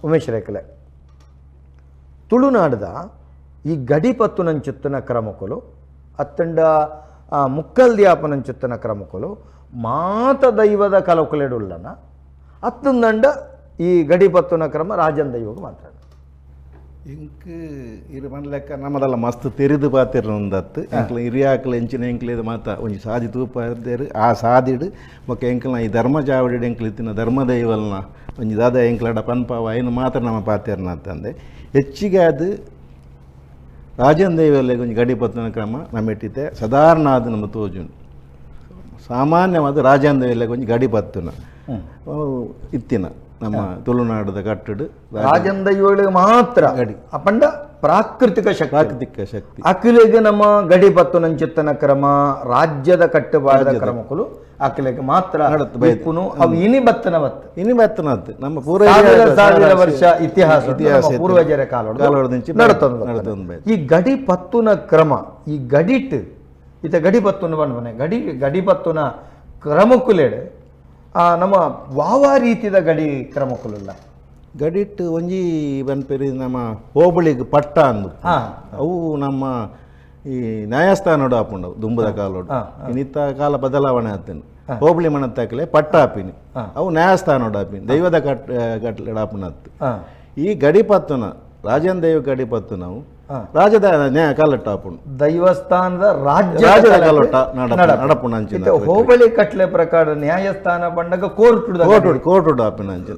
Umesh ರೇಖಲೆ ತುಳುನಾಡದ ಈ ಗಡಿ ಪತ್ತುನಂಚುತ್ತನ ಕ್ರಮಕುಲು ಅತ್ತಂಡ ಮುಕ್ಕಲ್ದಿಯಾಪನಂಚುತ್ತನ ಕ್ರಮಕುಲು ಮಾತ ದೈವದ ಕಲಕುಲೆಡುಲ್ಲನ ಅತ್ತಂದಂಡ ಈ ಗಡಿ ಪತ್ತುನ ಕ್ರಮ ರಾಜನ್ ದೈವಕ್ಕೆ ಮಾತ್ರ. ಇಂಕ್ ಇರು ಪಂಡ್ಲೆಕ್ಕ ನಮ್ಮದಲ್ಲ ಮಸ್ತ್ ತೆರಿದು ಪಾತಿರ್ನೊಂದತ್ತು ಎಂಕ್ಲ ಹಿರಿಯಾಕ್ಲ ಎಂಚಿನ ಎಂಕ್ಲೇದು ಮಾತ ಒಂಜಿ ಸಾದಿ ತೂಪಾದೇರು ಆ ಸಾದಿಡು ಬೊಕ್ಕ ಎಂಕ್ಲ ಈ ಧರ್ಮ ಚಾವಡಿಡ್ ಎಂಕ್ಲ ಇತ್ತಿನ ಧರ್ಮ ದೈವಲ್ನ ಒಂಜಿ ದಾದ ಎಂಕ್ಲಡ ಪನ್ಪಾವ ಐನು ಮಾತ್ರ ನಮ್ಮ ಪಾತೆರ್ನ ಅಂತಂದೆ. ಹೆಚ್ಚಿಗೆ ಅದು ರಾಜನ್ ದೈವಲ್ಲೆ ಒಂಜಿ ಗಡಿ ಪತ್ತನ ಕ್ರಮ ನಮ್ಮೆಟ್ಟಿತ್ತೆ ಸಾಧಾರಣ ಅದು ನಮ್ಮ ತೋಜುಂಡು. ಸಾಮಾನ್ಯವಾದ ರಾಜನ್ ದೈವಲ್ಲೆ ಒಂಜಿ ಗಡಿ ಪತ್ತುನ ಅವು ಇತ್ತಿನ ನಮ್ಮ ತುಳುನಾಡದ ಕಟ್ಟಡು ರಾಜನ್ ದೈವಗಳಿಗೆ ಮಾತ್ರ ಗಡಿ. ಅಪಂಡ ಪ್ರಾಕೃತಿಕ ಶಕ್ತಿ, ಪ್ರಾಕೃತಿಕ ಶಕ್ತಿ ಅಖಿಲೆಗೆ ನಮ್ಮ ಗಡಿ ಪತ್ತುನಂಚಿತ್ತನ ಕ್ರಮ ರಾಜ್ಯದ ಕಟ್ಟುಪಾಡದ ಕ್ರಮಕ್ಕಳು ಅಖಿಲೆಗೆ ಮಾತ್ರ ನಡತ್ ಬೈದು. ಇಪ್ಪುನು ಅವು ಇನಿ ಬತ್ತನ ಬತ್ತು ಇನಿ ಬತ್ತನದ್ದು ನಮ್ಮ ಪೂರ್ವ ಸಾವಿರ ಸಾವಿರ ವರ್ಷ ಇತಿಹಾಸ ಇತಿಹಾಸ ನಮ್ಮ ಪೂರ್ವಜರ ಕಾಲೊಡು ಕಾಲೊಡ್ದಿಂಚಿ ನಡತೊಂದು ಬತ್ತನ. ನಡತೊಂದು ಬೈದು. ಈ ಗಡಿ ಪತ್ತುನ ಕ್ರಮ ಈ ಗಡಿಟ್ ಇತ ಗಡಿ ಪತ್ತುನ ಬಣ್ಣನೆ ಗಡಿ ಗಡಿ ಪತ್ತುನ ಕ್ರಮಕ್ಕುಲೇಡು ಆ ನಮ್ಮ ವಾವ ರೀತಿದ ಗಡಿ ಕ್ರಮಕ್ಕುಲಲ್ಲ. ಗಡಿಟ್ ಒಂಜಿ ಪನ್ಪೆರಿ ನಮ್ಮ ಹೋಬಳಿಗೆ ಪಟ್ಟ ಅಂದು ಅವು ನಮ್ಮ ಈ ನ್ಯಾಯಸ್ಥಾನೋಡು ಆಪುಂಡವು ದುಂಬುದ ಕಾಲೋಡು. ಇನ್ನಿತ್ತ ಕಾಲ ಬದಲಾವಣೆ ಆತನು ಹೋಬಳಿ ಮಣತ್ತಾಕಲೆ ಪಟ್ಟ ಆಪಿನಿ ಅವು ನ್ಯಾಯಸ್ಥಾನೋಡು ಆಪಿನಿ ದೈವದ ಕಟ್ ಕಟ್ಲೆಡ್ ಆಪುನತ್ತು. ಈ ಗಡಿ ಪತ್ತುನ ರಾಜನ್ ದೈವ ಗಡಿ ಪತ್ತುನವು ರಾಜದ ನ್ಯಾಯ ಕಾಲಟ್ಟ ಆಪುಂಡು ದೈವಸ್ಥಾನದ ರಾಜ್ಯದ ರಾಜ್ಯದ ಕಾಲೊಟ್ಟ ನಡಪುಣ ಅಂಚಿನ ಇತ್ತೆ ಹೋಬಳಿ ಕಟ್ಲೆ ಪ್ರಕಾರ ನ್ಯಾಯಸ್ಥಾನ ಪಂಡಗ court court court ಆಪಿನ ಅಂಚಿನ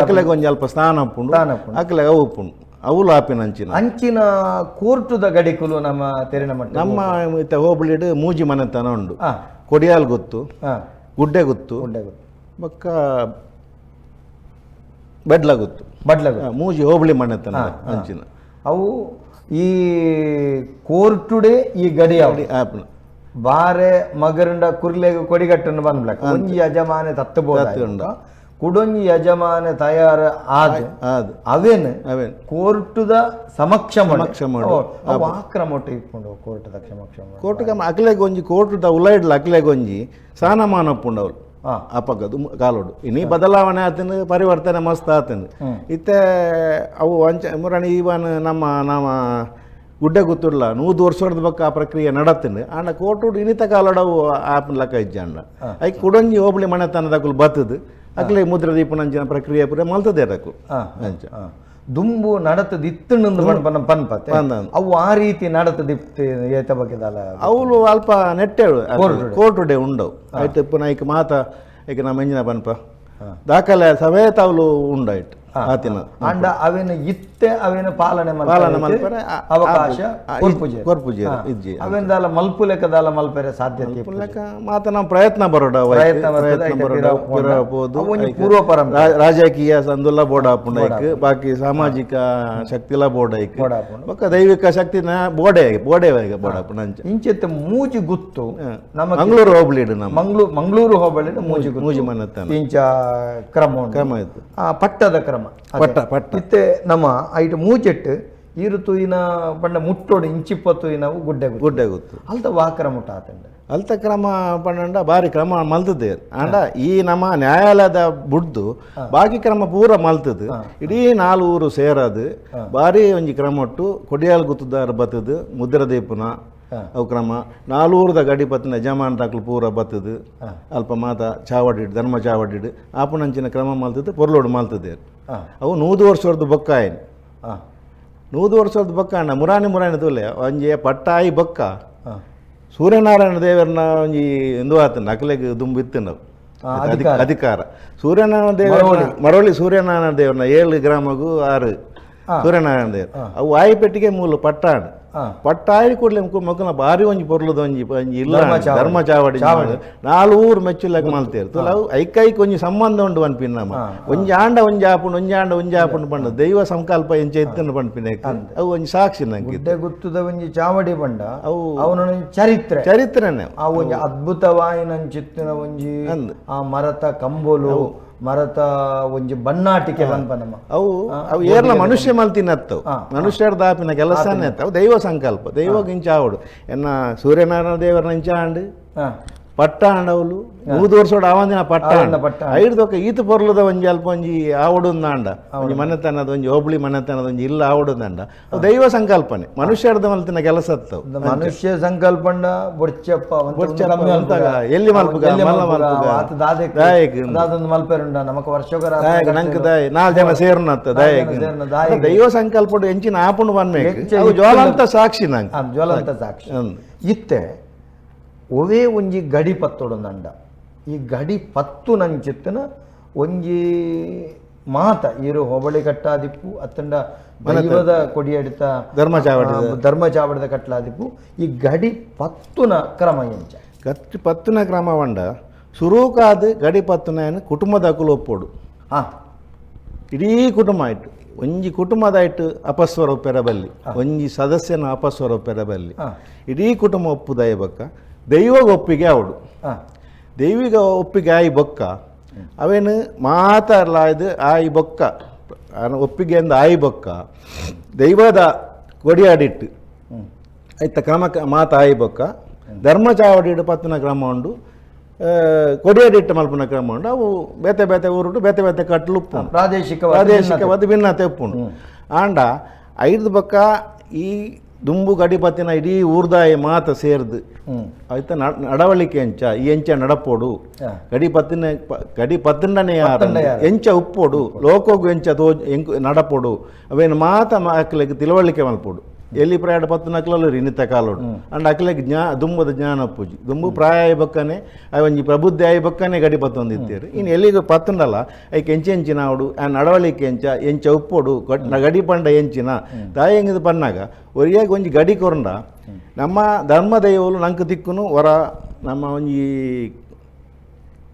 ಅಕಲೆಗೆ ಒಂಜಿ ಅಲ್ಪ ಸ್ಥಾನ ಉಪ್ಪುಂಡು ಸ್ಥಾನ ಉಪ್ಪುಂಡು. ಅಕಲೆ ಅವು ಉಪ್ಪುಂಡು ಅವುಲು ಆಪಿನ ಅಂಚಿನ ಅಂಚಿನ ಕೋರ್ಟುದ ಗಡಿಕುಲು ನಮ್ಮ ತೆರಿನ ಮಟ್ಟ ನಮ್ಮ ಇತ್ತೆ ಹೋಬಳಿಡ್ ಮೂಜಿ ಮನೆತನ ಉಂಡು. ಕೊಡಿಯಾಲ್ ಗೊತ್ತು, ಗುಡ್ಡೆ ಗೊತ್ತು, ಗುಡ್ಡೆ ಗೊತ್ತು, ಬೊಕ್ಕ ಬೆಡ್ಲ ಗೊತ್ತು, ಬಡ್ಲ ಗೊತ್ತು. ಮೂಜಿ ಹೋಬಳಿ ಮನೆತನ ಅಂಚಿನ ಅವು ಈ ಕೋರ್ಟುಡೆ ಈ ಗಡಿ ಆಪಿನ ಬಾರೆ ಮಗರಂಡ ಕುರ್ಲೆಗ್ ಕೊಡಿಗಟ್ಟನ್ನು ಬಂದ್ಲಕ್ಕ ಒಂಜಿ ಯಜಮಾನೆ ತತ್ತಬಹುದು, ಕುಡೊಂಜಿ ಯಜಮಾನೆ ತಯಾರ ಆದ್ ಅವೇನು ಅವೇನು ಕೋರ್ಟುದ ಸಮಕ್ಷ ಸಮಕ್ಷ ಅವು ಆಕ್ರಮೊಟ್ಟು ಇಟ್ಕೊಂಡು ಕೋರ್ಟದ ಸಮಕ್ಷ ಕೋರ್ಟ್ ಅಕ್ಲೆಗ್ ಒಂಜಿ ಕೋರ್ಟುದ ಉಲೈಡ್ಲ ಅಕ್ಲೆಗ್ ಒಂಜಿ ಸ್ಥಾನಮಾನ ಉಪ್ಪುಂಡು ಅವ್ಲು ಅಪಗದು ಕಾಲೋಡು. ಇನಿ ಬದಲಾವಣೆ ಆತನು ಪರಿವರ್ತನೆ ಮಸ್ತ್ ಆತನು ಇತ್ತೆ ಅವು ಅಂಚ ಮುರಣಿ ಇವನ್ ನಮ್ಮ ನಮ್ಮ ಗುಡ್ಡೆ ಗೊತ್ತಿಲ್ಲ 100 ವರ್ಷದ ಬಕ್ಕ ಆ ಪ್ರಕ್ರಿಯೆ ನಡತೀನಿ. ಆಂಡ ಕೋರ್ಟುಡು ಇನ್ನಿತ ಕಾಲಡವು ಆಪನ್ ಲಕ್ಕ ಇಜ್ಜಾಂಡ ಐಕ್ ಕುಡೊಂಜಿ ಹೋಬಳಿ ಮನೆತನದಕುಲು ಬತ್ತದು ಅಕ್ಲೆ ಮುದ್ರ ದೀಪನಂಚಿನ ಪ್ರಕ್ರಿಯೆ ಪೂರ ಮಲ್ತದೆ ಅದಕ್ಕೂ ಅಂಚ ದುಂಬು ನಡತದ ಇತ್ತುಂಡು ಪನ್ಪತ್ತೆ ಅವು ಆ ರೀತಿ ನಡತದಿತ್ತು ಏತ ಬಗ್ಗೆದಲ್ಲ ಅವಳು ಅಲ್ಪ ನೆಟ್ಟೆಳು ಕೋರ್ಟುಡೆ ಉಂಡವು ಆಯ್ತು ಪುನಃ ಐಕ್ ಮಾತ ಈಗ ನಮ್ಮ ಎಂಜಿನ ಪನ್ಪ ದಾಖಲೆ ಸಮೇತ ಅವಳು ಉಂಡಾಯ್ತು ಆತಿನ ಅಂಡ ಅವೇನ ಇತ್ತೆ ಅವೇನ ಪಾಲನೆ ಪಾಲನೆ ಮಲ್ಪರೆ ಅವಕಾಶ ಕೊರ್ಪುಜೆ ಕೊರ್ಪುಜೆ ಇಜ್ಜಿ ಅವೇನ ಮಲ್ಪು ಲೆಕ್ಕದಾಲ ಮಲ್ಪೆರೆ ಸಾಧ್ಯತೆ ಲೆಕ್ಕ ಮಾತ ನಾವು ಪ್ರಯತ್ನ ಬರೋಡ ಪ್ರಯತ್ನ ಬರೋದು ಪೂರ್ವ ಪರಂಪರೆ ರಾಜಕೀಯ ಸಂದುಲ ಬೋರ್ಡ್ ಆಪುಂಡು ಐಕ್ ಬಾಕಿ ಸಾಮಾಜಿಕ ಶಕ್ತಿಲ ಬೋರ್ಡ್ ಐಕ್ ಬೊಕ್ಕ ದೈವಿಕ ಶಕ್ತಿ ಬೋಡೆ ಬೋಡೆ ಬೋರ್ಡ್ ಆಪುಂಡು ಅಂಚ ಇಂಚಿತ್ತ ಮೂಜಿ ಗುತ್ತು ನಮ್ಮ ಮಂಗಳೂರು ಹೋಬಳಿಡು ನಮ್ಮ ಮಂಗಳೂರು ಹೋಬಳಿಡು ಮೂಜಿ ಮೂಜಿ ಮನೆತನ ಇಂಚ ಕ್ರಮ ಕ್ರಮ ಇತ್ತು ಪಟ್ಟದ ಕ್ರಮ ಪಟ್ಟ ಪಟ್ಟ ಇತ್ತೆ ನಮ್ಮ ಐಟ್ ಮೂಜೆಟ್ಟು ಈರು ತೂಯಿನ ಪಂಡ ಮುಟ್ಟೋಡು ಇಂಚಿಪ್ಪ ತೂಯಿನವು ಗುಡ್ಡೆ ಗುಡ್ಡೆ ಗೊತ್ತು ಅಲ್ತ ವಾಕ್ರ ಮುಟ್ಟ ಆತಂಡ ಅಲ್ತ ಕ್ರಮ ಪಂಡ ಬಾರಿ ಕ್ರಮ ಮಲ್ತದೆ ಅಂಡ ಈ ನಮ್ಮ ನ್ಯಾಯಾಲಯದ ಬುಡ್ದು ಬಾಕಿ ಕ್ರಮ ಪೂರ ಮಲ್ತದು ಇಡೀ ನಾಲ್ ಊರು ಸೇರದು ಬಾರಿ ಒಂಜಿ ಕ್ರಮ ಒಟ್ಟು ಕೊಡಿಯಾಲ್ ಗುತ್ತುದಾರ ಬತ್ತದು ಮುದ್ರ ದೀಪನ ಅವು ಕ್ರಮ ನಾಲೂರದ ಗಡಿ ಪತ್ತಿನ ಯಜಮಾನ್ ತಾಕ್ಲು ಪೂರ ಬತ್ತದು ಅಲ್ಪ ಮಾತ ಚಾವಡಿಡು ಧರ್ಮ ಚಾವಡಿಡು ಆಪುನಂಚಿನ ಕ್ರಮ ಮಲ್ತದ್ದು ಪೊರ್ಲೋಡು ಮಲ್ತದೆ ಅವು 100 ವರ್ಷದ ಬೊಕ್ಕಾಯನ್ 100 ವರ್ಷದ ಬೊಕ್ಕ ಅಣ್ಣ ಮುರಾಣಿ ಮುರಾಣಿ ತೂಲೆ ಒಂಜಿ ಪಟ್ಟಾಯಿ ಬೊಕ್ಕ ಸೂರ್ಯನಾರಾಯಣ ದೇವರನ್ನ ಒಂಜಿ ಇಂದು ಆತನ ಅಕಲೆಗ್ ದುಂಬು ಇತ್ತು ನಾವು ಅಧಿಕಾರ ಸೂರ್ಯನಾರಾಯಣ ದೇವರ ಮರವಳ್ಳಿ ಸೂರ್ಯನಾರಾಯಣ ದೇವರನ್ನ 7 ಗ್ರಾಮಗೂ 6 ಸೂರ್ಯನಾರಾಯಣ ದೇವರು ಅವು ಆಯಿಪೆಟ್ಟಿಗೆ ಮೂಲ ಪಟ್ಟಾಣ ಪಟ್ಟಾಯಿ ಕೂಡಲೇ ಮಕ್ಕಳ ಭಾರಿ ಒಂಜಿ ಪೊರ್ಲದ ಒಂಜಿ ಒಂಜಿ ಇಲ್ಲ ಧರ್ಮ ಚಾವಡಿ ನಾಲ್ವೂರು ಮೆಚ್ಚುಲಕ್ಕೆ ಮಲ್ತೇರು ಅವು ಐಕೈಕ್ ಒಂಜಿ ಸಂಬಂಧ ಉಂಡು ಪನ್ಪಿನ ನಮ್ಮ ಒಂಜಿ ಆಂಡ ಒಂಜಿ ಆಪುಂಡು ಒಂಜಿ ಆಂಡ ಒಂಜಿ ಆಪುಂಡು ಪಂಡ ದೈವ ಸಂಕಲ್ಪ ಎಂಚ ಇತ್ತನ್ನು ಪನ್ಪಿನ ಅವು ಒಂಜಿ ಸಾಕ್ಷಿ ನಂಗೆ ಗುಡ್ಡೆ ಗುತ್ತದ ಒಂಜಿ ಚಾವಡಿ ಬಂಡ ಅವು ಅವನ ಚರಿತ್ರೆ ಚರಿತ್ರೆನೆ ಆ ಒಂಜಿ ಅದ್ಭುತವಾಯಿನಂಚಿತ್ತಿನ ಒಂಜಿ ಆ ಮರತ ಕಂಬುಲು ಮರತ ಒಂಜಿ ಬಣ್ಣಾಟಿಕೆ ಪನ್ಪನಮ್ಮ ಅವು ಅವು ಏರ್ಲ ಮನುಷ್ಯ ಮಲ್ತಿನತ್ತವು ಮನುಷ್ಯರ ದಾಪಿನ ಕೆಲಸನೇ ಅವು ದೈವ ಸಂಕಲ್ಪ ದೈವ ಇಂಚಾವಡು ಎನ್ನ ಸೂರ್ಯನಾರಾಯಣ ದೇವರನ್ನ ಇಂಚಾಂಡು ಪಟ್ಟ ಆಂಡವಲು 100 ವರ್ಷೋಡು ಆವಂದಿನ ಪಟ್ಟ ಪಟ್ಟ ಐಡ್ದೊಕ್ಕ ಈತ ಪೊರ್ಲದ ಒಂಜಿ ಅಲ್ಪ ಒಂಜಿ ಆವಡುಂದಾಂಡ ಒಂಜಿ ಮನೆತನದ ಒಂಜಿ ಹೋಬಳಿ ಮನೆತನದ ಒಂಜಿ ಇಲ್ಲ ಆವಡುಂದಾಂಡ ದೈವ ಸಂಕಲ್ಪನೆ ಮನುಷ್ಯರ್ದ ಮಲ್ತಿನ ಕೆಲಸ ಮನುಷ್ಯ ಸಂಕಲ್ಪಂಡ ಬೊರ್ಚಪ್ಪ ಎಲ್ಲಿ ಮಲ್ಪುಗ ಮಲ್ಪೆರುಂಡ ನಮಕ್ ವರ್ಷ ನಂಕ್ ದಾಯ 4 ಜನ ಸೇರ್ನತ್ತ ದಾಯ ದೈವ ಸಂಕಲ್ಪ ಎಂಚಿನ ಆಪುಂಡು ಬನ್ಬೇಕು ಜ್ವಲಂತ ಸಾಕ್ಷಿ ನಂಗೆ ಜ್ವಲಂತ ಸಾಕ್ಷಿ ಇತ್ತೆ ಒವೇ ಒಂಜಿ ಗಡಿ ಪತ್ತೊಡೊಂದಂಡ ಈ ಗಡಿ ಪತ್ತು ನಂಚಿತ್ತನ ಒಂಜಿ ಮಾತ ಈರು ಹೋಬಳಿ ಕಟ್ಟಾದಿಪ್ಪು ಅತ್ತಂಡ ದೈವದ ಕೊಡಿಯಡಿತ ಧರ್ಮ ಚಾವಡಿದ ಕಟ್ಲಾದಿಪ್ಪು ಈ ಗಡಿ ಪತ್ತುನ ಕ್ರಮ ಎಂಚ ಗಟ್ಟಿ ಪತ್ತುನ ಕ್ರಮ వంಡ ಸುರೂಕಾದ ಗಡಿ ಪತ್ತುನ ಕುಟುಂಬದ ಅಕುಲು ಒಪ್ಪೋಡು ಇಡೀ ಕುಟುಂಬ ಆಯ್ತು ಒಂಜಿ ಕುಟುಂಬದ ಆಯ್ತು ಅಪಸ್ವರ ಒಪ್ಪೆರಬಲ್ಲಿ ಒಂಜಿ ಸದಸ್ಯನ ಅಪಸ್ವರ ಒಪ್ಪೆರಬಲ್ಲಿ ಇಡೀ ಕುಟುಂಬ ಒಪ್ಪುದಾಯ ಬಕ್ಕ ದೈವಗ ಒಪ್ಪಿಗೆ ಅವಡು ದೈವಿಗ ಒಪ್ಪಿಗೆ ಆಯಿ ಬೊಕ್ಕ ಅವೇನು ಮಾತಾಡಲ ಇದು ಆಯಿ ಬೊಕ್ಕ ಒಪ್ಪಿಗೆಯಿಂದ ಆಯಿ ಬೊಕ್ಕ ದೈವದ ಕೊಡಿಯಾಡಿಟ್ಟು ಆಯ್ತ ಕ್ರಮ ಮಾತ ಆಯಿ ಬೊಕ್ಕ ಧರ್ಮ ಚಾವಡಿಡು ಪತ್ತನ ಕ್ರಮ ಉಂಡು ಕೊಡಿಯಾಡಿಟ್ಟು ಮಲ್ಪನ ಕ್ರಮ ಉಂಡು ಅವು ಬೇತೆ ಬೇತೆ ಊರುಡು ಬೇತೆ ಬೇತೆ ಕಟ್ಲು ಉಪ್ಪು ಪ್ರಾದೇಶಿಕವಾದ ಭಿನ್ನತೆ ಉಪ್ಪುಂಡು ಆಂಡ ಐದು ಬೊಕ್ಕ ಈ ದುಂಬು ಗಡಿಪತ್ತಿನ ಇಡೀ ಊರ್ದಾಯ ಮಾತ ಸೇರ್ದು ಆಯ್ತಾ ನಡವಳಿಕೆ ಎಂಚ ಈ ಎಂಚ ನಡಪೋಡು ಗಡಿ ಪತ್ತಿನ ಗಡಿ ಪತ್ತಿನನೇ ಎಂಚ ಉಪ್ಪೋಡು ಲೋಕೋಗು ಎಂಚ ತೋ ಎಂಕು ನಡಪೋಡು ಅವೇನು ಮಾತ ಅಕ್ಲೆಗ್ ತಿಳುವಳಿಕೆ ಮಲ್ಪೋಡು ಎಲ್ಲಿ ಪ್ರಾಯ ಪತ್ತಿನ ಅಕ್ಲಲ್ಲ ಇನ್ನಿತ್ತ ಕಾಲೋಡು ಅಂಡ್ ಅಕ್ಲೆಗ್ ದುಂಬದ ಜ್ಞಾನ ಪೂಜಿ ದುಂಬು ಪ್ರಾಯ ಬಕ್ಕನೆ ಒಂಜಿ ಪ್ರಬುದ್ಧಿ ಆಯಿ ಬಕ್ಕನೆ ಗಡಿ ಪತ್ತೊಂದಿತ್ತೇರು ಇನ್ನು ಎಲ್ಲಿಗೆ ಪತ್ತುಂಡಲ್ಲ ಐಕ್ ಎಂಚ ಎಂಚಿನ ಅವಡು ಆ ನಡವಳಿಕೆ ಎಂಚ ಎಂಚ ಉಪ್ಪೋಡು ಗಡಿ ಪಂಡ ಎಂಚಿನ ತಾಯಿ ಹೆಂಗಿದು ಪನ್ನಾಗ ಒರಿಯಾಗಿ ಒಂಜಿ ಗಡಿ ಕೊರಂಡ ನಮ್ಮ ಧರ್ಮ ದೈವಲು ನಂಗೆ ತಿಕ್ಕುನು ಹೊರ ನಮ್ಮ ಒಂಜಿ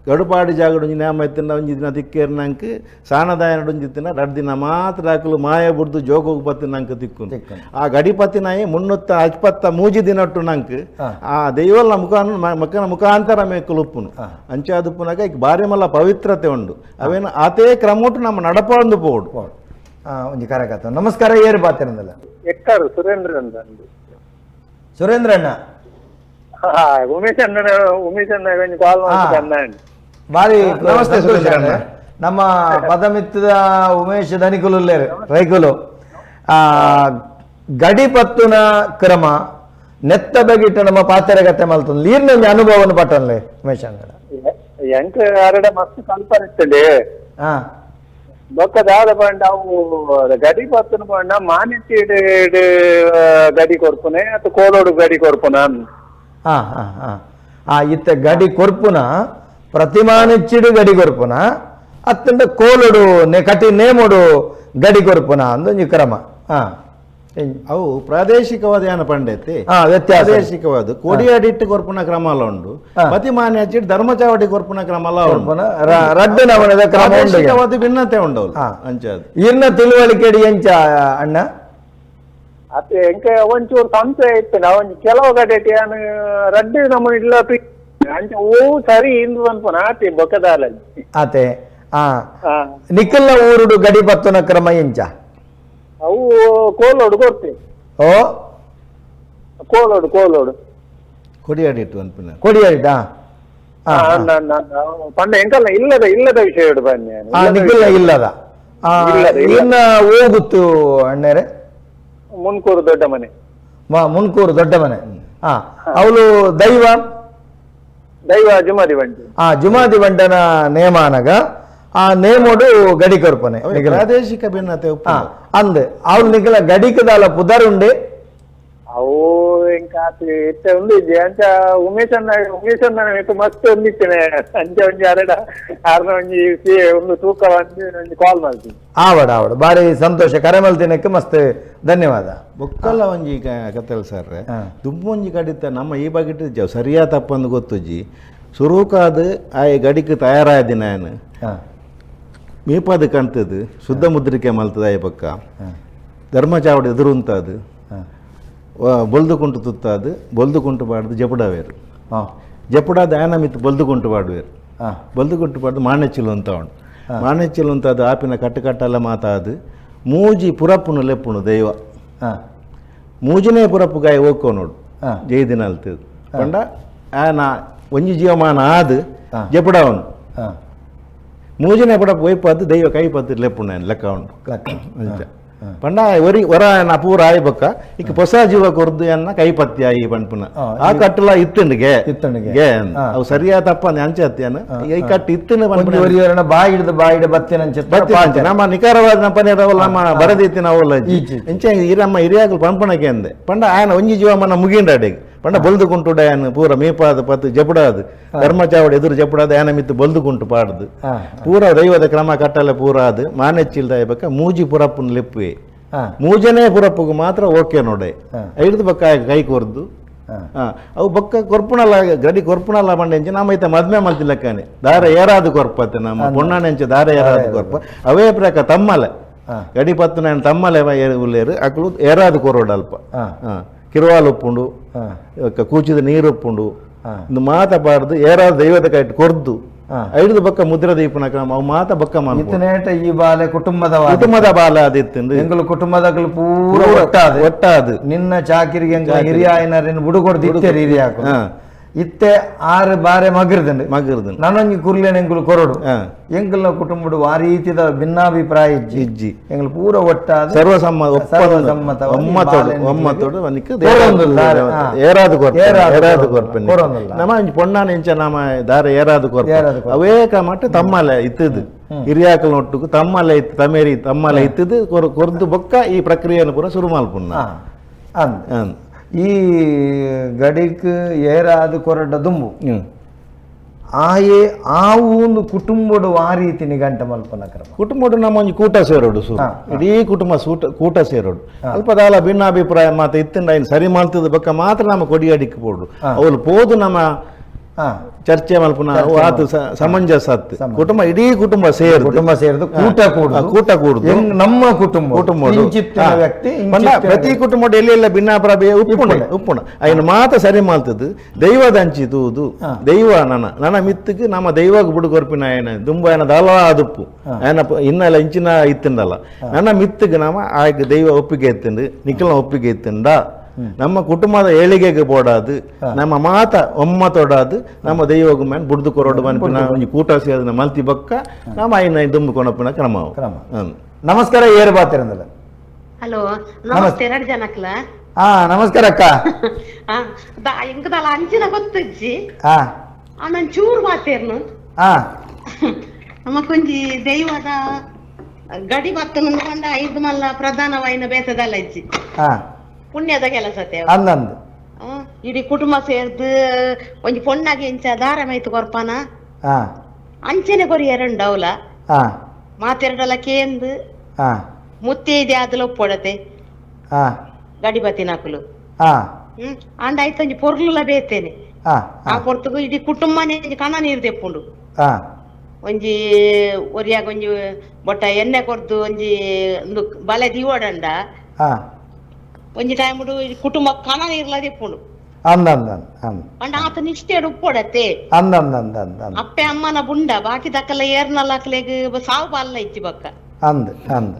ಗಡುಪಾಡಿ ಜಾಗಡು ಒಂಜಿ ನ್ಯಾಮ ಇತ್ತಿನ ಒಂಜಿ ದಿನ ತಿಕ್ಕೇರು ನಂಗೆ ಸಾನದಾಯನಡು ಒಂಜಿ ತಿನ್ನ 2 ದಿನ ಮಾತ್ರ ಹಾಕಲು ಮಾಯ ಬುಡ್ದು ಜೋಗೋಗಿ ಪತ್ತಿ ನಂಗೆ ತಿಕ್ಕುನು ಆ ಗಡಿ ಪತ್ತಿನಾಯಿ ಮುನ್ನೂತ್ತ ಅಜ್ಪತ್ತ ಮೂಜಿ ದಿನಟ್ಟು ನಂಗೆ ಆ ದೈವಲ್ಲ ಮುಖ ಮುಖಾಂತರ ಮೇಕಲು ಉಪ್ಪುನು ಅಂಚಾದುಪ್ಪುನಾಗ ಈಗ ಭಾರಿ ಮಲ್ಲ ಪವಿತ್ರತೆ ಉಂಡು ಅವೇನು ಆತೇ ಕ್ರಮೋಟು ನಮ್ಮ ನಡಪೊಂದು ಪೋಡು ಒಂಜಿ ಕರಕತ್ತ ನಮಸ್ಕಾರ ಏರು ಬಾತಿರಂದಲ್ಲ ಎಕ್ಕಾರು ಸುರೇಂದ್ರ ಅಂತ ಸುರೇಂದ್ರ ಅಣ್ಣ ಉಮೇಶ್ ಅಣ್ಣ ಉಮೇಶ್ ಅಣ್ಣ ಕಾಲ್ ಮಾಡ್ತಾನೆ ಭಾರಿ ನಮಸ್ತೆ ಸುರೇಂದ್ರ ಅಣ್ಣ. ನಮ್ಮ ಪದಮಿತ್ತದ ಉಮೇಶ್ ಧನಿಕುಲು ರೈಕುಲು ಗಡಿ ಪತ್ತುನ ಕ್ರಮ ನೆತ್ತ ಬಗಿಟ್ಟು ನಮ್ಮ ಪಾತೆರಗತೆ ಮಲ್ತೊಂದು ನೀರಿನ ಅನುಭವವನ್ನು ಪಟ್ಟನ್ಲೆ ಉಮೇಶ್ ಅಣ್ಣ ಎಂಕ್ ಅರಡ ಮಸ್ತ್ ಕಲ್ಪನೆ ಇತ್ತಂಡೆ ಬೊಕ್ಕ ದಾದ ಪಂಡ ಅವು ಗಡಿ ಪತ್ತುನ ಪಂಡ ಮಾನಿತಿ ಗಡಿ ಕೊರ್ಪುನೆ ಅಥವಾ ಕೋಲೋಡು ಗಡಿ ಕೊರ್ಪುನ ಹಾ ಹಾ ಹಾ ಇತ್ತ ಗಡಿ ಕೊರ್ಪುನ ಪ್ರತಿಮಾನಿಚ್ಚಿಡು ಗಡಿ ಕೊರ್ಪುನ ಅತ್ತಂಡ ಕೋಲೋಡು ಕಟಿ ನೇಮೋಡು ಗಡಿ ಕೊರ್ಪುನ ಅಂದೊಂಜಿ ಕ್ರಮ. ಅವು ಪ್ರಾದೇಶಿಕವಾದ ಏನ ಪಂಡೈತಿ ಪ್ರಾದೇಶಿಕವಾದ ಕೋಡಿಯಾಡಿಟ್ಟು ಕೊರ್ಪುನ ಕ್ರಮ ಅಲ್ಲ ಉಂಡು, ಪ್ರತಿಮಾನ್ಯ ಹಚ್ಚಿಟ್ಟು ಧರ್ಮಚಾವಡಿ ಕೊರ್ಪುನ ಕ್ರಮ ಅಲ್ಲ ಉಂಡು, ರಡ್ಡು ನಮನದ ಕ್ರಮ ಪ್ರಾದೇಶಿಕವಾದ ಭಿನ್ನತೆ ಉಂಡು ಅಂಚಾದ. ಇನ್ನ ತಿಳುವಳಿಕೆ ಎಂಚ ಅಣ್ಣ ಅತ್ತೆ ಎಂಕ ಒಂಚೂರು ಸಂಶಯ ಇತ್ತು ಒಂಜಿ ಕೆಲವು ಕಡೆ ರಡ್ಡು ನಮ್ಮ ಇಲ್ಲ ಅಂಚ ಓ ಸರಿ ಇಂದು ಅನ್ಪುನ ಆತೆ ಬೊಕ್ಕದಾಲ ಆತೆ. ನಿಖಲ್ನ ಊರುಡು ಗಡಿ ಪತ್ತುನ ಕ್ರಮ ಎಂಚ? ಅವು ಕೋಲೋಡು ಕೊಡ್ತೆ. ಓ ಕೋಲೋಡು ಕೋಲೋಡು ಕೊಡಿಯಾಡಿಟ್ಟು ಅನ್ಪಿನ ಕೊಡಿಯಾಡಿಟ್ಟಾ ಪಂಡ ಎಂಕಲ್ಲ ಇಲ್ಲದ ಇಲ್ಲದ ವಿಷಯ ಬನ್ನಿ ನಿಖಲ್ನ ಇಲ್ಲದ ಇನ್ನ ಹೋಗುತ್ತು ಅಣ್ಣರೇ? ಮುನ್ಕೂರು ದೊಡ್ಡ ಮನೆ. ಮುನ್ಕೂರು ದೊಡ್ಡ ಮನೆ. ಅವಳು ದೈವ ದೈವ ಜುಮಾದಿ ಬಂಟ. ಜುಮಾದಿ ಬಂಟನ ನೇಮಾನಗ ಆ ನೇಮೋಡು ಗಡಿ ಕೊರ್ಪನೆ ಪ್ರಾದೇಶಿಕ ಭಿನ್ನತೆ ಅಂದ್ ಅವಳು ನಿಖಲ ಗಡಿಕದಾಲ ಪುದರುಂಡೆ ಅವು ಎಂಕ ಇತ್ತೆ ಉಂಡು ಇಜ್ಜಿ ಅಂಚ ಉಮೇಶ್ ಅಣ್ಣ ಉಮೇಶ್ ಅಣ್ಣ ಇತ್ತು ಮಸ್ತ್ ಒಂದಿತ್ತೇನೆ ಅಂಚ ಒಂಜಿ ಅರಡ ಆರ್ನ ಒಂಜಿ ಒಂದು ತೂಕ ಒಂಜಿ ಕಾಲ್ ಮಾಡ್ತೀನಿ. ಆವಡ ಆವಡ ಬಾರಿ ಸಂತೋಷ ಕರೆ ಮಲ್ತಿನಕ್ಕೆ ಮಸ್ತ್ ಧನ್ಯವಾದ. ಬೊಕ್ಕಲ್ಲ ಒಂಜಿ ಕತ್ತಲ್ ಸರ್ ದುಂಬೊಂಜಿ ಕಡಿತ ನಮ್ಮ ಈ ಬಗೆಟ್ ಸರಿಯಾ ತಪ್ಪಂದು ಗೊತ್ತುಜ್ಜಿ ಸುರುಕಾದ ಆ ಗಡಿಗೆ ತಯಾರಾದಿನ ಮೀಪಾದ ಕಾಣ್ತದೆ ಶುದ್ಧ ಮುದ್ರಿಕೆ ಮಲ್ತದ ಆಯ ಪಕ್ಕ ಧರ್ಮಚಾವಡಿ ಎದುರುಂತಾದು ಬೊಲ್ದು ಕುಂಟು ತುತ್ತಾದು ಬೊಲ್ದು ಕುಂಟು ಬಾಡ್ದು ಜಪುಡವೇರು ಜಪುಡಾದ ಆನ ಮಿತ್ತು ಬೊಲ್ದು ಕುಂಟು ಬಾಡುವೇರು ಬೊಲ್ದು ಕುಂಟು ಬಾಡ್ದು ಮಾಣೆಚ್ಚಿಲು ಅಂತ ಉಂಟು ಮಾಣೆಚ್ಚಿಲು ಅಂತ ಅದು ಆಪಿನ ಕಟ್ಟು ಕಟ್ಟಲ್ಲ ಮಾತಾದು ಮೂಜಿ ಪುರಪ್ಪುನು ಲೆಪ್ಪುನು ದೈವ ಮೂಜಿನೇ ಪುರಪ್ಪು ಗಾಯ ಹೋಗ್ಕೋ ನೋಡು ಜೈ ದಿನ ಅಲ್ತದ ಪಂಡ ಆನ ಒಂಜಿ ಜೀವಮಾನ ಆದ್ ಜೆಪುಡವನು ಮೂಜನೇ ಪಡ ಪೋಯ್ಪದ್ದು ದೈವ ಕೈ ಪತ್ತು ಲೆಪ್ಪುಂಡು ಲೆಕ್ಕ ಉಂಡು ಅಂಚ ಪಂಡ ಒರಿ ಒರ ಪೂರ ಆಯಿ ಬೊಕ್ಕ ಇಕ್ ಹೊಸ ಜೀವ ಕೊರ್ದು ಎನ್ನ ಕೈ ಪತ್ತಿ ಆಯಿ ಪನ್ಪುನ ಆ ಕಟ್ಟುಲ ಇತ್ತುಂಡುಗೆ ಗೆ ಅವು ಸರಿಯಾ ತಪ್ಪ ಅಂಚೆ ಅತ್ತಿಯನ ಈ ಕಟ್ಟು ಇತ್ತುಂಡು ಪನ್ಪುನ ಒರಿ ಒರನ ಬಾಯಿ ಹಿಡಿದು ಬಾಯಿ ಹಿಡಿದು ಬತ್ತಿನಂಚ ಬತ್ತಿ ನಮ್ಮ ನಿಖರವಾದ ನಮ್ಮ ಪನೇರವಲ್ಲ ನಮ್ಮ ಬರದಿತ್ತಿನ ಅವಲ್ಲ ಇಂಚ ಈ ನಮ್ಮ ಹಿರಿಯಾಗಲು ಪನ್ಪುನಕ್ಕೆ ಅಂದೆ ಪಂಡ ಆಯನ ಒಂಜಿ ಜೀವಮಾನ ಮುಗಿಂಡ ಅಡೆಗೆ ಪಂಡ ಬೊಲ್ದು ಕುಂಟುಡ ಆಯನ ಪೂರ ಮೀಪಾದ ಪತ್ತು ಜಪುಡಾದು ಧರ್ಮಚಾವಡಿ ಎದುರು ಜಪುಡಾದ ಆಯನ ಮಿತ್ತು ಬೊಲ್ದು ಕುಂಟು ಪಾಡ್ದು ಪೂರ ದೈವದ ಕ್ರಮ ಕಟ್ಟಲೆ ಪೂರ ಅದು ಮಾನೆಚ್ಚಿಲ್ದ ಬಕ್ಕ ಮೂಜಿ ಪುರಪ್ಪನ ಲೆಪ್ಪುವೆ ಮೂಜನೇ ಪುರಪ್ಪಗೆ ಮಾತ್ರ ಓಕೆ ನೋಡೆ ಐದು ಬಕ್ಕ ಕೈ ಕೊರ್ದು ಅವು ಬೊಕ್ಕ ಕೊರ್ಪುಣಲ್ಲ ಗಡಿ ಕೊರ್ಪುಣಲ್ಲ ಬಂಡೆಂಚೆ ನಮ್ಮ ಐತೆ ಮದ್ಮೆ ಮಲ್ತಿಲ್ಲಕ್ಕಾನೆ ದಾರ ಏರಾದು ಕೊರ್ಪತ್ತೆ ನಮ್ಮ ಪೊಣ್ಣನೆಂಚೆ ದಾರ ಏರಾದು ಕೊರ್ಪ ಅವೇ ಪ್ರಕ ತಮ್ಮಲೆ ಗಡಿ ಪತ್ತು ನಾನು ತಮ್ಮಲೆ ಉಲ್ಲೇರು ಅಕ್ಲು ಏರಾದು ಕೊರೋಡು ಅಲ್ಪ ಕಿರುವಾಲು ಉಪ್ಪುಂಡು ಕೂಚಿದ ನೀರು ಉಪ್ಪುಂಡು ಇಂದು ಮಾತ ಪಾಡ್ದು ಏರಾದ ದೈವದ ಕೈಟ್ ಕೊರ್ದು ಐದು ಬಕ್ಕ ಮುದ್ರ ದೀಪನ ಕ್ರಮ ಅವು ಮಾತ ಬಕ್ಕ ಇತ್ತನೇಟ ಈ ಬಾಲೆ ಕುಟುಂಬದ ಕುಟುಂಬದ ಬಾಲೆ ಅದಿತ್ತು ಎಂಗಳು ಕುಟುಂಬದಗಳು ಪೂರ ಒಟ್ಟಾದ ಒಟ್ಟಾದು ನಿನ್ನ ಚಾಕಿರಿಗೆ ಎಂಗಳ ಹಿರಿಯಾಯನರಿನ ಬುಡುಕೊಡ್ದು ಇತ್ತೆ ಹಿರಿಯಾಕು ಇತ್ತೆ ಆರು ಬಾರೆ ಮಗಿರ್ದಂಡು ಮಗಿರ್ದಂಡು ನನೊಂಜಿ ಕುರ್ಲೇನ ಎಂಗುಲು ಕೊರಡು ಎಂಕಲ್ನ ಕುಟುಂಬಡು ಆ ರೀತಿದ ಭಿನ್ನಾಭಿಪ್ರಾಯ ಇಜ್ಜಿ ಇಜ್ಜಿ ಎಂಗಳು ಪೂರ ಒಟ್ಟಾದ ಸರ್ವಸಮ್ಮತ ಸರ್ವಸಮ್ಮತ ಒಮ್ಮತೋಡು ಒಮ್ಮತೋಡು ಅವನಿಗೆ ಏರಾದು ಕೊರ್ಪ ಏರಾದು ಕೊರ್ಪ ನಮ್ಮ ಒಂಜಿ ಪೊಣ್ಣಾನ ಇಂಚ ನಮ್ಮ ದಾರ ಏರಾದು ಕೊರ್ಪ ಅವೇ ಕಮಟ್ ತಮ್ಮಲೆ ಇತ್ತದು ಹಿರಿಯಾಕಲ್ ಒಟ್ಟುಗು ತಮ್ಮಲೆ ಇತ್ತು ತಮೇರಿ ತಮ್ಮಲೆ ಇತ್ತದು ಕೊರ್ದು ಬೊಕ್ಕ ಈ ಪ್ರಕ್ರಿಯೆಯನ್ನು ಪೂರ ಶುರು ಮಲ್ಪುಣ್ಣ ಅಂದ್ ಈ ಗಡಿಕ್ ಏರಾದು ಕೊರಡ ದುಂಬು ಆಯೆ ಆ ಒಂದು ಕುಟುಂಬಡು ಆ ರೀತಿ ನಿಘಂಟ ಮಲ್ಪನ ಕ್ರಮ ಕುಟುಂಬಡು ನಮ್ಮ ಒಂಜಿ ಕೂಟ ಸೇರೋಡು ಸು ಇಡೀ ಕುಟುಂಬ ಕೂಟ ಸೇರೋಡು ಅಲ್ಪ ದಾಲ ಭಿನ್ನಾಭಿಪ್ರಾಯ ಮಾತ ಇತ್ತಂಡ ಐನ್ ಸರಿ ಮಾಡ್ತದ ಬಕ್ಕ ಮಾತ್ರ ನಮ್ಮ ಕೊಡಿಯಾಡಿಕ್ ಪೋಡು ಅವಳು ಪೋದು ನಮ್ಮ ಚರ್ಚೆ ಮಲ್ಪುನ ಆತು ಸಮಂಜಸ ಅತ್ತು ಕುಟುಂಬ ಇಡೀ ಕುಟುಂಬ ಸೇರು ಕುಟುಂಬ ಸೇರಿದು ಕೂಟ ಕೂಡು ಕೂಟ ಕೂಡುದು ನಮ್ಮ ಕುಟುಂಬ ಕುಟುಂಬ ವ್ಯಕ್ತಿ ಪ್ರತಿ ಕುಟುಂಬ ಎಲ್ಲೆಲ್ಲ ಭಿನ್ನಾಭಿಪ್ರಾಯ ಉಪ್ಪುಣ ಉಪ್ಪುಣ ಐನು ಮಾತ ಸರಿ ಮಾಡ್ತದ್ದು ದೈವದ ಅಂಚಿ ತೂದು ದೈವ ನನ್ನ ನನ್ನ ಮಿತ್ತಕ್ಕೆ ನಮ್ಮ ದೈವಾಗ ಬುಡುಕೊರ್ಪಿನ ಆಯನ ದುಂಬ ಆಯನ ದಾಲ ಅದುಪ್ಪು ಆಯನ ಇನ್ನೆಲ್ಲ ಇಂಚಿನ ಇತ್ತಂಡಲ್ಲ ನನ್ನ ಮಿತ್ತಕ್ಕೆ ನಮ್ಮ ಆಯ್ಕೆ ದೈವ ಒಪ್ಪಿಗೆ ಇತ್ತಂಡು ನಿಖಿಲ್ನ ಒಪ್ಪಿಗೆ ಇತ್ತಂಡ ನಮ್ಮ ಕುಟುಂಬದ ಏಳಿಗೆಗೆ ಬೋಡಾದು ನಮ್ಮ ಮಾತ ಒಮ್ಮತೊಡಾದು ನಮ್ಮ ದೈವಗು ಮೇನ್ ಬುಡ್ದು ಕೊರಡು ಮನ್ಪಿನ ಒಂಜಿ ಕೂಟ ಸೇರಿದ ಮಲ್ತಿ ಬಕ್ಕ ನಮ್ಮ ಐನ ದುಂಬು ಕೊನಪಿನ ಕ್ರಮ ಕ್ರಮ. ನಮಸ್ಕಾರ ಏರು ಬಾತಿರಂದಲ್ಲ. ಹಲೋ ನಮಸ್ತೆ ಎರಡು ಜನಕ್ಲ. ಹಾ ನಮಸ್ಕಾರ ಅಕ್ಕ. ಎಂಕದಲ್ಲ ಅಂಚಿನ ಗೊತ್ತಿಜ್ಜಿ ನನ್ ಚೂರು ಮಾತೇರ್ನು ನಮಕೊಂಜಿ ದೈವದ ಗಡಿ ಬತ್ತನ ಪಂಡ ಐದು ಮಲ್ಲ ಪ್ರಧಾನವಾಯಿನ ಬೇಸದಲ್ಲ ಇಜ್ಜಿ ಪುಣ್ಯದ ಕೆಲಸ ಅಂದಂದು ಇಡೀ ಕುಟುಂಬ ಸೇರ್ದು ಒಂಜಿ ಪೊಣ್ಣಾಗಿ ಎಂಚ ದಾರ ಮೈತು ಕೊರ್ಪನ ಅಂಚನೆ ಕೊರಿಯರಂಡ ಅವಲ ಮಾತೆರಡಲ ಕೇಂದು ಮುತ್ತೈದೆ ಆದಲ ಒಪ್ಪೊಡತೆ ಗಡಿಬತ್ತಿನಕುಲು ಅಂಡ ಆಯ್ತಂಜಿ ಪೊರ್ಲುಲ ಬೇತೇನೆ ಆ ಪೊರ್ತುಗು ಇಡೀ ಕುಟುಂಬನೇ ಒಂಜಿ ಕಣ ನೀರು ತೆಪ್ಪುಂಡು ಒಂಜಿ ಒರಿಯಾಗ ಒಂಜಿ ಬೊಟ್ಟ ಎಣ್ಣೆ ಕೊರ್ದು ಒಂಜಿ ಒಂದು ಬಲೆ ದೀವಡಂಡ ಒಂಜಿ ಟೈಮ್ ಕುಟುಂಬ ಕಣ ನೀರ್ಲ ತೆಪ್ಪುಂಡು ಅಂಡ ಆತನ ಇಷ್ಟೇ ಉಪ್ಪೊಡತೆ ಅಪ್ಪೆ ಅಮ್ಮನ ಬುಂಡ ಬಾಕಿ ದಕ್ಕಲ ಏರ್ನಲ್ಲ ಅಕ್ಲೆಗ್ ಸಾವು ಬಾಲ್ಲ ಇಚ್ಚಿ ಬಕ್ಕ ಅಂದ್ ಅಂದ್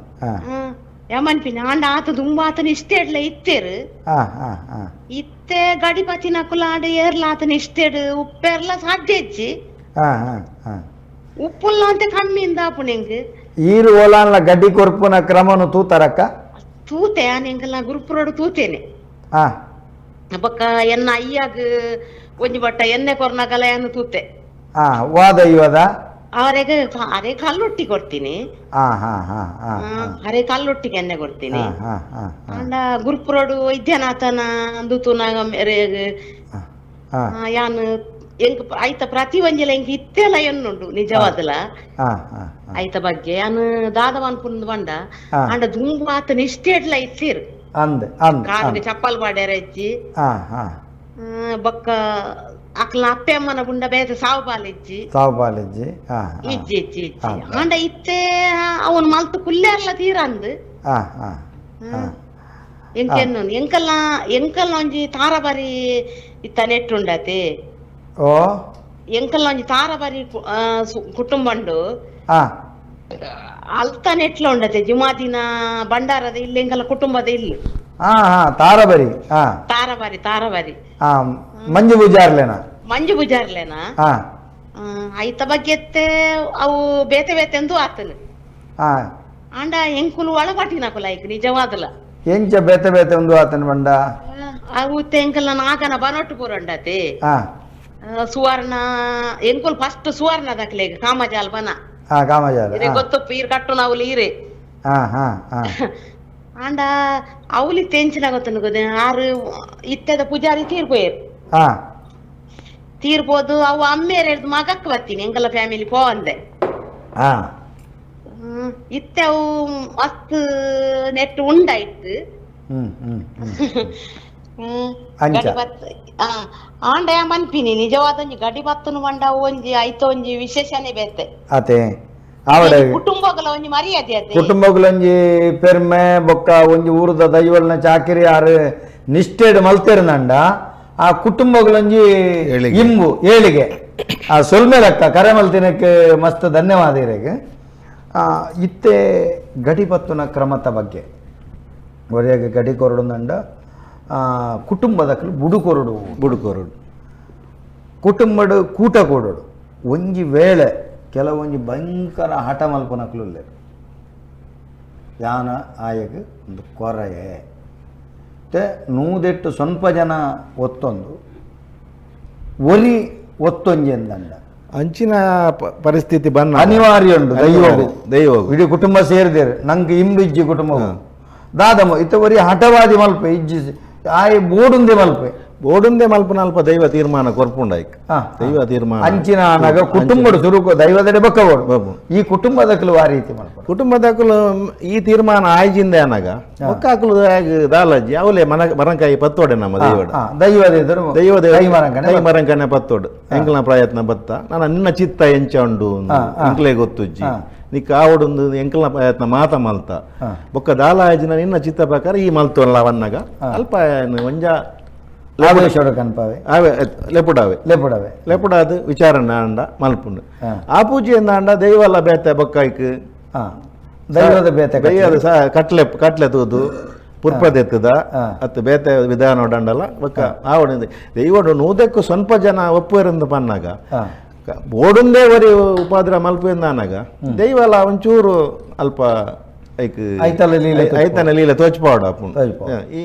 ಯಮನ್ಪಿನ ಅಂಡ ಆತ ದುಂಬ ಆತನ ಇಷ್ಟೇಡ್ಲ ಇತ್ತೇರು ಇತ್ತೆ ಗಡಿಪತಿನ ಕುಲಾಡ ಏರ್ಲ ಆತನ ಇಷ್ಟೇಡು ಉಪ್ಪೇರ್ಲ ಸಾಧ್ಯ ಇಚ್ಚಿ ಉಪ್ಪುಲ್ಲ ಅಂತ ಕಮ್ಮಿಂದ ಆಪುಣೆಂಗ್ ಈರು ಓಲಾನ್ಲ ಗಡ್ಡಿ ಕೊರ್ಪುನ ಕ್ರಮನು ತೂತಾರಕ್ಕ ತೂತೆ ಆನೆಂಗಲ್ಲ ಗುರುಪುರೋಡು ತೂತೇನೆ ಬೊಕ್ಕ ಎನ್ನ ಅಯ್ಯಾಗ ಒಂಜಿ ಬಟ್ಟ ಎಣ್ಣೆ ಕೊರ್ನಗಲ ಏನು ತೂತೆ ವಾದ ಇವಾದ ಅವರೆಗೆ ಅರೆ ಕಲ್ಲುಟ್ಟಿ ಕೊಡ್ತೀನಿ ಅರೆ ಕಲ್ಲುಟ್ಟಿಗೆ ಎಣ್ಣೆ ಕೊಡ್ತೀನಿ ಅಂಡ ಗುರುಪುರೋಡು ವೈದ್ಯನಾಥನ ಅಂದುತೂನಾಗ ಮೇರೆಗ್ ಯಾನ್ ಎಂಕ್ ಐತ ಪ್ರತಿ ಒಂಜಿಲ ಎಂಕ್ ಇತ್ತೆಲ್ಲ ಎನ್ನುಂಡು ನಿಜವಾದಲ ಐತ ಬಗ್ಗೆ ಯಾನ್ ದಾದವಾನ್ ಪುಂದ್ ಬಂಡ ಅಂಡ ದುಂಬು ಆತನ ಇಷ್ಟೇಡ್ಲ ಇತ್ತೀರ್ ಅಂದ್ ಅಂದ್ ಕಾಲಿಗೆ ಚಪ್ಪಲ್ ಪಾಡ್ಯಾರ ಇಜ್ಜಿ ಬೊಕ್ಕ ಅಕ್ಲ ಅಪ್ಪೆ ಅಮ್ಮನ ಬುಂಡ ಬೇತೆ ಸಾವು ಪಾಲಿಜ್ಜಿ ಸಾವು ಪಾಲಿಜ್ಜಿ ಇಜ್ಜಿ ಇಜ್ಜಿ ಇಜ್ಜಿ ಆಂಡ ಇತ್ತೆ ಅವನು ಮಲ್ತು ಕುಲ್ಲೆರ್ಲ ತೀರಂದ್ ಎಂಕೆನ್ನು ಎಂಕಲ್ಲ ಎಂಕಲ್ಲ ಒಂಜಿ ತಾರಬಾರಿ ಇತ್ತ ನೆಟ್ಟುಂಡತೆ ಓ ಎಂಕಲ್ಲ ಒಂಜಿ ತಾರಬಾರಿ ಕುಟುಂಬ ಉಂಡು ಅಲ್ತ ನೆಟ್ಲ ಉಂಡತೆ ಜುಮಾದಿನ ಭಂಡಾರದ ಇಲ್ಲಿ ಎಂಕಲ್ಲ ಕುಟುಂಬದ ಇಲ್ಲಿ ತಾರಬಾರಿ ತಾರಬಾರಿ ತಾರಬಾರಿ ಮಂಜು ಪೂಜಾರ್ಲೇನ ಮಂಜು ಪೂಜಾರ್ಲೇನಾ ಐತ ಬಗ್ಗೆ ಅವು ಬೇತೆ ಬೇತೆ ಎಂದು ಆತನು. ಆಂಡ ಎಂಕುಲು ಒಳಪಟ್ಟಿನಕುಲ ಐಕ್ ನಿಜವಾದಲ ಎಂಚ ಬೇತೆ ಬೇತೆ ಒಂದು ಆತನ ಬಂಡ ಅವು ಎಂಕಲ್ನ ನಾಗನ ಬನೊಟ್ಟು ಪೂರಂಡತೆ ಸುವರ್ಣ ಎಂಕುಲು ಫಸ್ಟ್ ಸುವರ್ಣ ದಕ್ಲೆಗ್ ಕಾಮಜಾಲ್ ಬನ ಕಾಮಜಾಲ ಇರೆ ಗೊತ್ತು ಪೀರ್ ಕಟ್ಟು ನಾವು ಈರೆ ಆಂಡ ಅವಲಿ ತೆಂಚಿನ ಗೊತ್ತನು ಗೊತ್ತೆ ಆರು ಇತ್ತದ ಪೂಜಾರಿ ತೀರ್ಪೋಯರು ತೀರ್ಬೋದು ಅವು ಅಮ್ಮೇರ್ ಹಿಡ್ದು ಮಗಕ್ ಬತ್ತೀನಿ ಎಂಕಲ ಫ್ಯಾಮಿಲಿ ಪೋವಂದೆ ಇತ್ತೆ ಅವು ಮಸ್ತ್ ನೆಟ್ ಉಂಡಾಯ್ತು. ಆಂಡ ಮನ್ಪಿನಿ ನಿಜವಾದ ಒಂಜಿ ಗಡಿ ಬತ್ತನು ಮಂಡ ಒಂಜಿ ಐತ ಒಂಜಿ ವಿಶೇಷನೇ ಬೇತೆ ಅತೆ ಕುಟುಂಬಗಳ ಒಂಜಿ ಮರ್ಯಾದೆ ಅತೆ ಕುಟುಂಬಗಳೊಂಜಿ ಪೆರ್ಮೆ ಬೊಕ್ಕ ಒಂಜಿ ಊರುದ ದೈವಲ್ನ ಚಾಕಿರಿ ಆರು ನಿಷ್ಠೆಡ್ ಮಲ್ತೆರ್ನಂಡ ಆ ಕುಟುಂಬಗಳೊಂಜಿ ಇಂಬು ಏಳಿಗೆ ಆ ಸೊಲ್ಮೆಲಕ್ಕ ಕರೆ ಮಲ್ತಿನಕ್ಕೆ ಮಸ್ತ್ ಧನ್ಯವಾದ ಇರೆಗ್. ಇತ್ತೆ ಗಡಿ ಪತ್ತುನ ಕ್ರಮದ ಬಗ್ಗೆ ಒರೆಯಾಗ ಗಡಿ ಕೊರಡು ನಂಡ ಕುಟುಂಬದಕ್ಕಲು ಬುಡು ಕೊರಡು ಬುಡು ಕೊರಡು ಕುಟುಂಬಡು ಕೂಟ ಕೊಡೋಡು ಒಂಜಿ ವೇಳೆ ಕೆಲವೊಂಜಿ ಭಯಂಕರ ಹಠ ಮಲ್ಪನಕ್ಲು ಯಾನ ಆಯಗ್ ಒಂದು ಕೊರಯೆ ಮತ್ತೆ ನೂದೆಟ್ಟು ಸ್ವಲ್ಪ ಜನ ಒತ್ತೊಂದು ಒರಿ ಒತ್ತೊಂಜಿ ಎಂದಂಡ ಅಂಚಿನ ಪರಿಸ್ಥಿತಿ ಬನ್ನ ಅನಿವಾರ್ಯ ಉಂಡು ದೈವಗು ದೈವ ಇಡೀ ಕುಟುಂಬ ಸೇರಿದೇರು ನಂಗೆ ಇಂಬಿಜ್ಜಿ ಕುಟುಂಬ ದಾದಮ್ಮ ಇತ್ತ ಒರಿ ಹಠವಾದಿ ಮಲ್ಪೆ ಇಜ್ಜಿ ಆಯ್ ಬೋಡುಂದೆ ಮಲ್ಪೆ ಬೋಡುಂದೆ ಮಲ್ಪನ ಅಲ್ಪ ದೈವ ತೀರ್ಮಾನ ಕೊರ್ಪುಂಡಾಯ್ಕ ದೈವ ತೀರ್ಮಾನ ಅಂಚಿನ ಆನಗ ಕುಟುಂಬಡು ಸುರುಕು ದೈವದಡೆ ಬಕ್ಕಬೋಡು ಈ ಕುಟುಂಬದಕ್ಕಲು ಆ ರೀತಿ ಮಲ್ಪ ಕುಟುಂಬದಕ್ಕಲು ಈ ತೀರ್ಮಾನ ಆಯ್ಜಿಂದ ಅನಗ ಒಕ್ಕಾಕಲು ದಾಲಜ್ಜಿ ಅವಲೇ ಮನ ಮರಂಕಾಯಿ ಪತ್ತೋಡೆ ನಮ್ಮ ದೈವಡ ದೈವದ ದೈವದ ಮರಂಕನೆ ಪತ್ತೋಡು ಎಂಕಲ್ನ ಪ್ರಯತ್ನ ಬತ್ತ ನಾನು ನಿನ್ನ ಚಿತ್ತ ಎಂಚ ಉಂಡು ಎಂಕಲೇ ಗೊತ್ತುಜ್ಜಿ ನಿಕ್ಕ ಆವಡೊಂದು ಎಂಕಲ್ನ ಪ್ರಯತ್ನ ಮಾತ ಮಲ್ತ ಬೊಕ್ಕ ದಾಲಾಜಿನ ನಿನ್ನ ಚಿತ್ತ ಪ್ರಕಾರ ಈ ಮಲ್ತೋಲ್ಲ ಅವನ್ನಾಗ ಅಲ್ಪ ಒಂಜ ಲೆಪುಡಾವೆ ಲೆಪುಡಾವೆ ಲೆಪುಡಾದು ವಿಚಾರಣೆ ಅಂಡ ಮಲ್ಪುಂಡು ಆ ಪೂಜೆ ಅಂಡ ದೈವಲ್ಲ ಬೇತೆ ಬೊಕ್ಕಾಯ್ಕ್ ದೈವದ ಬೇತೆ ದೈವದ ಕಟ್ಲೆ ಕಟ್ಲೆ ತೂದು ಪುರ್ಪದೆತ್ತದ ಅತ್ತು ಬೇತೆ ವಿಧಾನ ಉಂಡಲ್ಲ ಬೊಕ್ಕ ಆವಡ ದೈವಡು ನೂದಕ್ಕೂ ಸ್ವಲ್ಪ ಜನ ಒಪ್ಪುವರಿಂದ ಪನ್ನಾಗ ಬೋಡುಂದೇ ಒರಿ ಉಪಾದ್ರ ಮಲ್ಪುವೆಂದ ಅನ್ನಾಗ ದೈವಲ್ಲ ಒಂಚೂರು ಅಲ್ಪ ಐಕ್ ಐತನ ಲೀಲೆ ತೋಚ್ಪಾಡು ಅಪ್ಪುಂಡು. ಈ